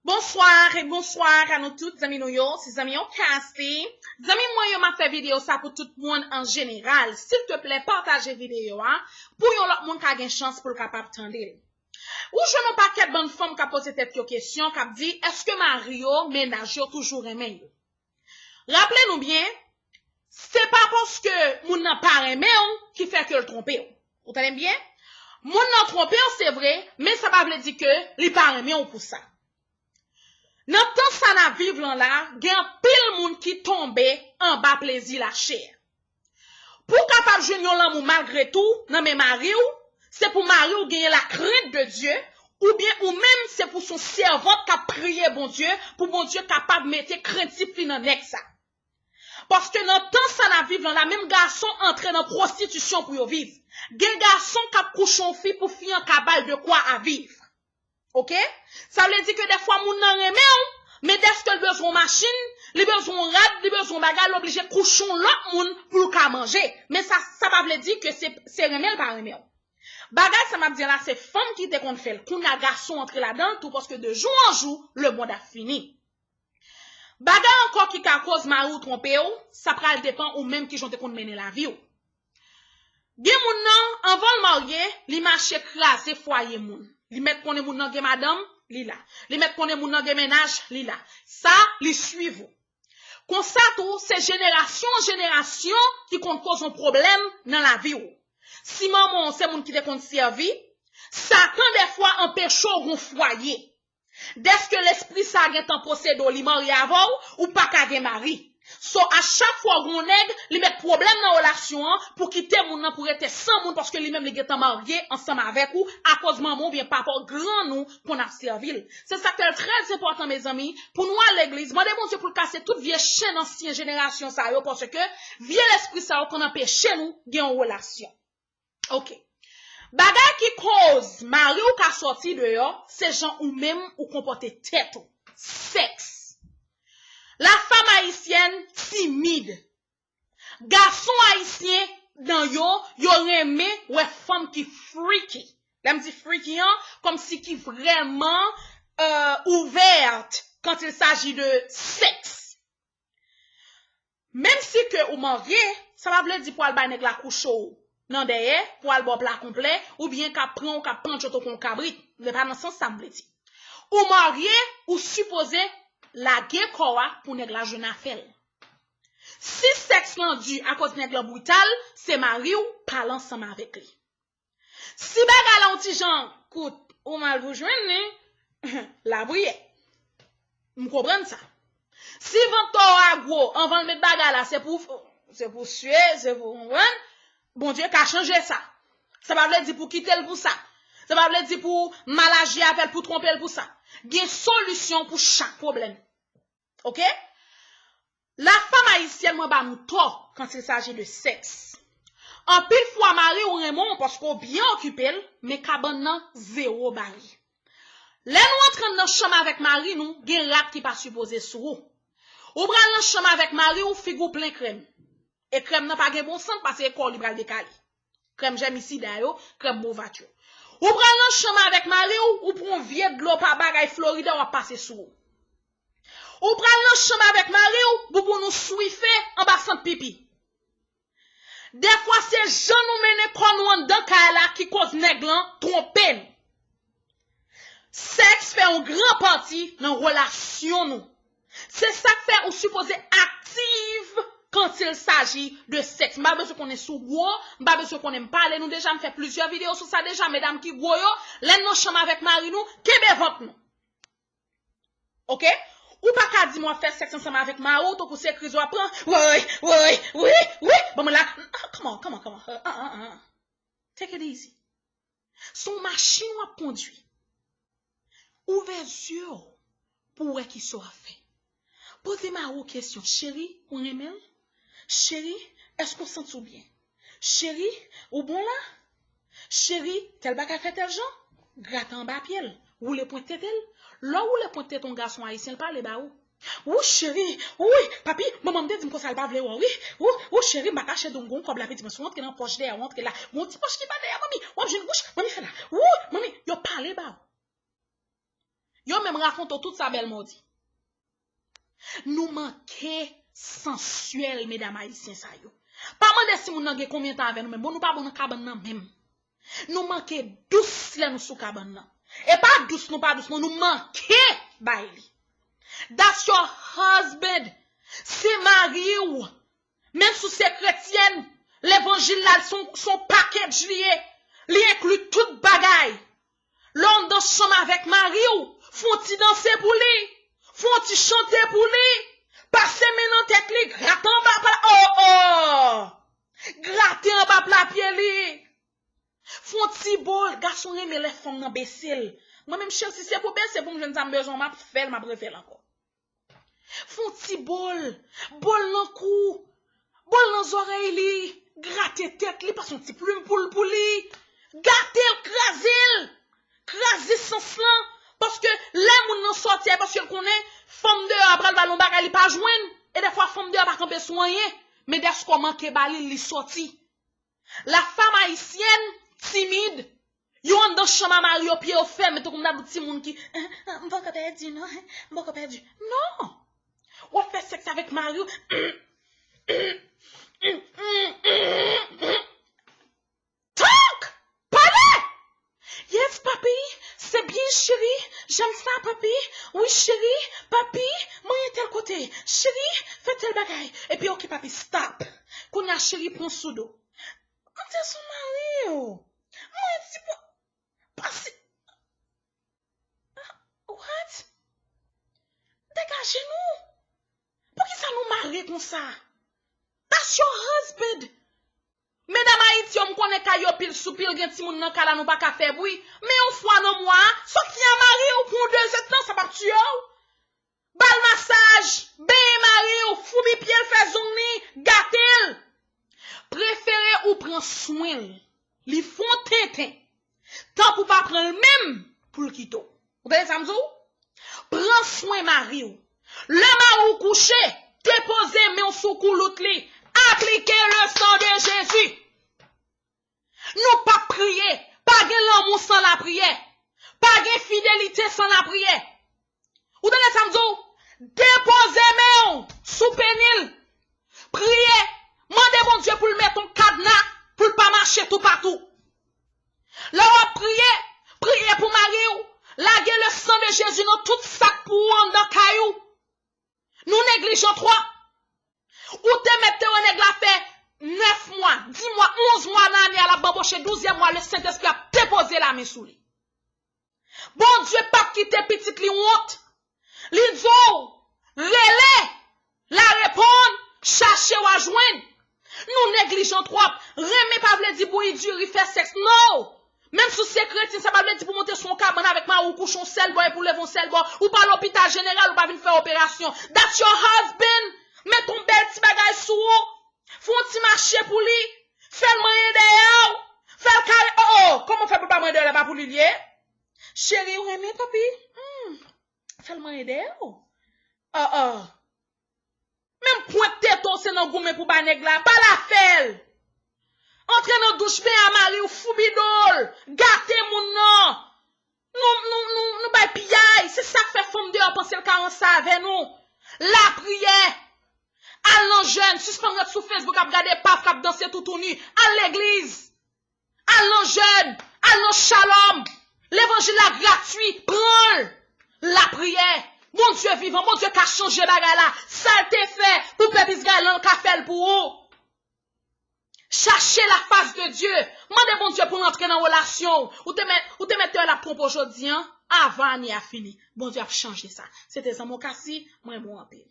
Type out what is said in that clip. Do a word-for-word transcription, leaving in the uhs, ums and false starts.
Bonsoir e bonsoir a nou tout, zanmi nou yo, se zanmi yo Cassie. Zanmi mwen yo, m ap fè videyo sa pou tout moun an jeneral. Silteplè, pataje videyo a pou yon lòt moun ka gen chans pou l kapab tande l. Ou jwenn yon pakèt bann fanm k ap poze tèt yo kesyon, k ap di, èske mari yo, mennaj yo toujou renmen yo? Raple nou byen, se pa paske moun nan pa renmen w ki fè ke l twonpe w. Ou tande m byen? Moun nan twonpe w, se vre, men sa pa vle di ke li pa renmen w pou sa. Nan tan sa n ap viv lan la, gen anpil moun ki tonbe anba plezi lachè. Pou w kapab jwenn yon lanmou malgre tou nan men mari w, se pou mari w genyen la crainte de Dieu, oubyen ou menm se pou s on sèvant k ap priye Bondye, pou Bondye kapab mete krentif li nan nèg sa. Paske nan tan sa n ap viv lan la, menm gason antre nan pwostitisyon pou yo viv. Gen gason k ap kouche yon fi pou fi an ka ba l de kwa a viv. Oke? Sa vle di ke dèfwa moun nan renmen w, men dèske l bezwen yon machin, li bezwen yon rad, li bezwen yon bagay, l oblije kouche yon lòt moun pou l ka manje. Men sa, sa pa vle di ke se, se renmen l pa renmen w. Bagay sa m ap di la, se fanm ki te konn fè l. Kounye a gason antre ladan l tou, paske de jou an jou, lemonn ap fini. Bagay ankò ki ka koz mari w twonpe w, sa pral depann ou menm kijan w te konn mennen lavi w. Gen moun nan, anvan l marye, li mache kraze fwaye moun. Li mèt konnen moun nan gen madanm, li la. Li mèt konnen moun nan gen mennaj, li la. Sa, li swiv ou. Konsa tou, se jenerasyon an jenerasyon ki konn koz yon pwoblèm nan lavi w. Si manman w se moun ki te konn sèvi, Satan dèfwa anpeche w gon fwaye. Dèske lespri sa a gentan posede w, li marye avè w, ou pa ka gen mari. So, a chak fwa w gen yon nèg, li met pwoblèm nan relasyon an pou kite moun nan pou rete san moun paske li menm li gentan marye ansanm avèk ou akoz manman w oubyen papa w grann ou konn ap sèvi l. Se sa k fè l trè enpòtan, mezanmi, pou nou al legliz, mande Bondye pou l kase tout vye chenn ansyen jenerasyon sa yo paske vye lespri sa yo konn anpeche nou gen yon relasyon. Oke. Bagay ki koz mari w ka sòti deyò, se jan ou menm ou konpòte tèt ou. Sèks. La femme haïtienne timide. Gason ayisyen nan yo, yo renmen wè fanm ki freaky. Lè m di freaky an, kòmsi ki vrèman euh, ouverte quand il s'agit de sexe. Menm si ke ou marye, sa pa vle di pou al bay nèg la kouche w nan dèyè, pou al ba w pla konplè, oubyen k ap pran w, k ap pandjote w kon kabrit. Se pa nan sans sa m vle di. Ou marye, ou sipoze lage kò a pou nèg la jwenn afè l. Si sèks lan di akoz nèg lan brital, se mari w, pale ansanm avèk li. Si bagay la yon ti jan kout, ou mal pou jwenn li, lapriyè. M konprann sa. Si vant tò a gwo, anvan l met bagay la, se pou, se pou sye, se pou konprann, Bondye ka chanje sa. Sa pa vle di pou kite l pou sa. Sa pa vle di pou mal aji avè l, pou twonpe l pou sa. Gen solisyon pou chak pwoblèm. Oke? La femme haïtienne, mwen ba nou tò quand il s'agit de sexe. Anpil fwa mari w renmen w paske w byen okipe l, men kabann nan zewo bari. Lè nou antre nan chanm avèk mari nou, gen rad ki pa sipoze sou ou. Ou pral nan chanm avèk mari w, figi w plen krèm. E krèm nan pa gen bon sant paske kò w li pral dekale. Krèm jèmisida yo, krèm movat yo. Ou pral nan chanm avèk mari w, ou pran vye dlo pa bagay Florida w ap pase sou ou. Ou pral nan chanm avèk mari w, bouboun ou swife anba sant pipi. Dèfwa se jan nou mennen kò nou anndan kay la ki koz nèg lan twonpe n. Sèks fè yon gran pati nan relasyon nou. Se sa k fè ou sipoze aktif quand il s'agit de sexe. M pa bezwen konnen si w gwo, m pa bezwen konnen m pale nou deja, m fè plizyè videyo sou sa deja, medam ki gwo yo, lè n nan chanm avèk mari nou, kenbe vant nou. Oke? Ou pa ka di m w ap fè sèks ansanm avèk mari w, tankou se kriz w ap pran. Woy, woy, wi, wi, ban mwen la. Ah, come on, come on, come on. Ah, ah, ah, ah. Take it easy. Se yon machin w ap kondwi. Ouvè zye w pou w wè kisa w ap fè. Poze mari w kesyon, cheri, ou renmen l? Cheri, èske w santi w byen? Cheri, ou bon la? Cheri, tèl bagay fè tèl jan? Grate anba pye l, woule pwent tete l. Lè w woule pwent tete yon gason ayisyen, l pale ba ou. Wou cheri, wi, papi, manman m te di m konsa l pa vle wè w, wi. Wou, wou cheri, m pa kache di w m gen yon kòb la, piti mwen, si w antre nan pòch dèyè, w antre la. Gon ti pòch ki pa dèyè, manmi, w ap jwenn wouch, manmi fè la. Wou, manmi, yo pale ba ou. Yo menm rakonte w tout sa Bèlmò di. Nou manke sansyèl, medam ayisyen sa yo. Pa mande si moun nan gen konbyen tan avè nou menm. Bon, nou pa bon nan kabann nan menm. Nou manke dous lè nou sou kabann nan. E pa dous, nou pa dous, non, nou manke bay li. That's your husband. Se mari w. Menm si w se kretyèn, levanjil la, se yon, se yon package li ye. Li enkli tout bagay. Lè w anndan chanm avèk mari w, fè yon ti danse pou li. Fè yon ti chante pou li. Pase men nan tèt li, grate anba pla, oh, oh! Grate anba pla pye li. Fè yon ti bo l, gason renmen lè fanm nan bese l. Mwen menm, cheri, si se pou bese pou m jwenn sa m bezwen, m ap fè l, m ap refè l ankò. Fè yon ti bo l, bo l nan kou, bo l nan zòrèy li, grate tèt li, pase yon ti plim pou l pou li, gate l, kraze l, kraze sans lan, paske lè moun nan sòti a, paske l konnen fanm deyò a pral ba l yon bagay li pa jwenn, e dèfwa fanm deyò a pa kanpe sou anyen, men dèske w manke ba li, li sòti. La femme haïtienne timide, yo anndan chanm a mari yo, pye yo fèmen, tankou m ta di w timoun ki, eh, eh, m poko pèdi, non, eh, m poko pèdi. Non! W ap fè sèks avèk mari w. Talk! Pale! Yes, papi, c'est bien, chérie. J'aime ça, papi. Oui, chérie, papi, mwen ye tèl kote. Chérie, fè tèl bagay. Epi, ok, papi, stop. Kounye a, cheri, pran sou do. An te sou mari w. Mwen ti pa, pase. Ah, what? Degaje nou. Poukisa nou mare konsa? That's your husband. Medam Ayiti yo, m konnen kay yo pil sou pil, gen timoun nan kay la, nou pa ka fè bri. Men yon fwa nan mwa a, sòti a mari w pou yon dezèdtan, sa p ap tiye w. Ba l masaj, benyen mari w, foubi pye l, fè zong li, gate l. Prefere ou pran swen l. Li fè w tenten. Tanpri pa pran l menm pou l kite w. Ou tande sa m di w? Pran swen mari w. Lè mari w kouche, depoze men w sou koulout li. Aplike le sang de Jésus. Nou p ap priye. Pa gen lanmou san lapriyè. Pa gen fidelite san lapriyè. Ou tande sa m di w? Depoze men w sou peni l. Priye. Mande Bondye pou l met yon kadna pou l pa mache toupatou. Lè w ap priye, priye pou mari w. Lage le sang de Jésus nan tout sa k pou ou anndan kay ou. Nou neglijan twòp. Ou te mèt te wè nèg la fè nèf mwa, dis mwa, onz mwa nan ane a, l ap banboche, douzyèm mwa, le Sentespri ap depoze lamen sou li. Bondye p ap kite pitit li wont. Li di w, rele, l a reponn, chache, w a jwenn. Nou neglijan twòp. Renmen pa vle di bouyi diri, fè sèks. No! Menm si w se kretyen, sa pa vle di pou w monte sou yon kabann avèk mari w, kouche yon sèl bò epi w leve yon sèl bò. Ou pa lopital jeneral, ou pa vin fè operasyon. That's your husband. Met yon bèl ti bagay sou ou. Fè yon ti mache pou li. Fè l manyen dèyè w. Fè l kare. Oh, oh, kòman w fè pou l pa manyen dèyè w la, pa pou li l ye? Cheri, ou renmen papi? Hmm. Fè l manyen dèyè w. Oh, oh. Menm pwent tete w se nan goumen pou ba nèg la. Ba l afè l. Antre nan douch, benyen a mari w, foubi do l. Gate moun nan. Nou, nou, nou, nou bay piyay. Se sa k fè fanm deyò panse l ka ranse avè nou. Lapriyè. Al nan jèn. Sispann ret sou Facebook ap gade paf k ap danse toutouni. Al legliz. Al nan jèn. Al nan Shalom. Levanjil la gratui. Pran l. Lapriyè. Bondye vivan. Bondye ka chanje bagay la. Sa l te fè pou pèp Izrayèl lan, l ka fè l pou ou. Chache la fas de Dye. Mande Bondye pou l antre nan relasyon w. Ou te mèt, ou te mèt te wè l ap twonpe w jodi a, avan ane a fini. Bondye ap chanje sa. Se te zanmi w Cassie, mwen renmen w anpil.